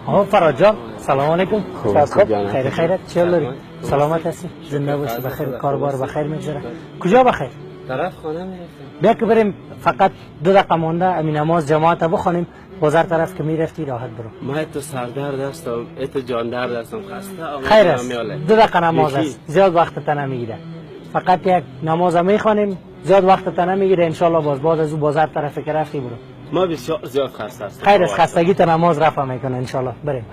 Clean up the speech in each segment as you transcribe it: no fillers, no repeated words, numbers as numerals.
آقا فراد جان، سلام علیکم. خوب، خیر خیرت، چه داری؟ سلامت هستی؟ زنده باشی. بخیر، کاربار بخیر میگذره. کجا بخیر؟ طرف خانه میرفتم. بیا که بریم، فقط 2 دقیقه مانده، امین نماز جماعت بخوانیم، بازار طرف که میرفتی راحت برو. ما تو سردرد هستم، اتو جان درد هستم، خسته آمدم. خیر است. میاله. 2 دقیقه نماز یکی. است، زیاد وقت تا نمیگیره. فقط یک نماز میخوانیم، زیاد وقت تا نمیگیره انشالله. باز بعد از او بازار طرف که رفتی برو. ما بسیار زیاد خسته هستم. خیر است، خستگی تا نماز رفع میکنه انشالله. بریم.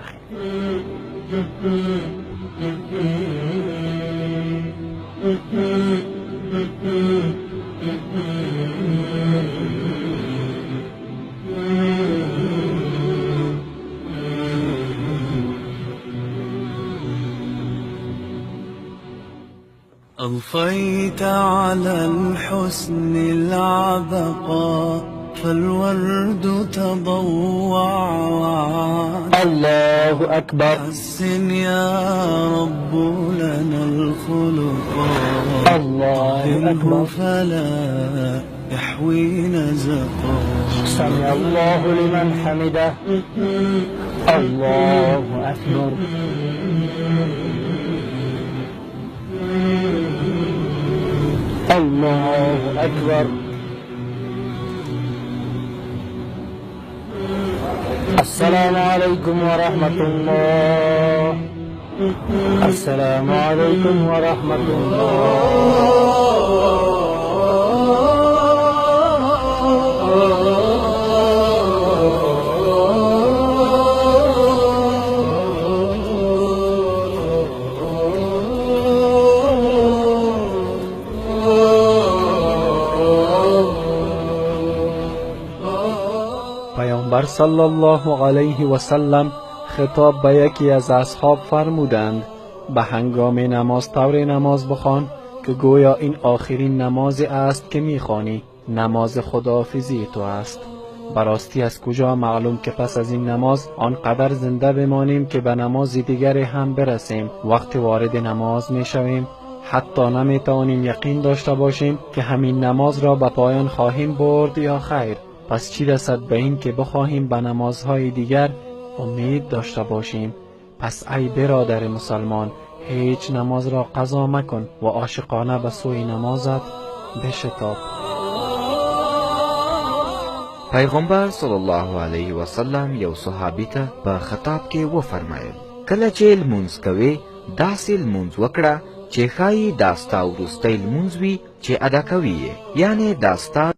أضفيت على الحسن العبقى فالورد تضوع وعاد. الله اکبر. حسن يا رب لنا الخلقا. الله اکبر. طهره فلا يحوي نزقا. سمع الله لمن حمده. الله اکبر. الله اکبر. السلام علیکم ورحمة الله. السلام علیکم ورحمة الله. پیامبر صلی الله علیه و سلم خطاب به یکی از اصحاب فرمودند: به هنگام نماز طور نماز بخوان که گویا این آخرین نماز است که میخوانی، نماز خداحافظی تو است. براستی از کجا معلوم که پس از این نماز آنقدر زنده بمانیم که به نماز دیگری هم برسیم؟ وقتی وارد نماز میشویم، حتی نمیتوانیم یقین داشته باشیم که همین نماز را به پایان خواهیم برد یا خیر. پس چی رسد به این که بخواهیم به نمازهای دیگر امید داشته باشیم؟ پس ای برادر مسلمان، هیچ نماز را قضا مکن و عاشقانه به سوی نمازت بشتاب. پیغمبر صلی الله علیه وسلم یو صحابي ته په خطاب کې وفرمایل: کله چې لمونځ کوې، داسې لمونځ وکړه چې ښایي دا ستا وروستی لمونځ وي چې ادا کوي یې، یعنې دا ستا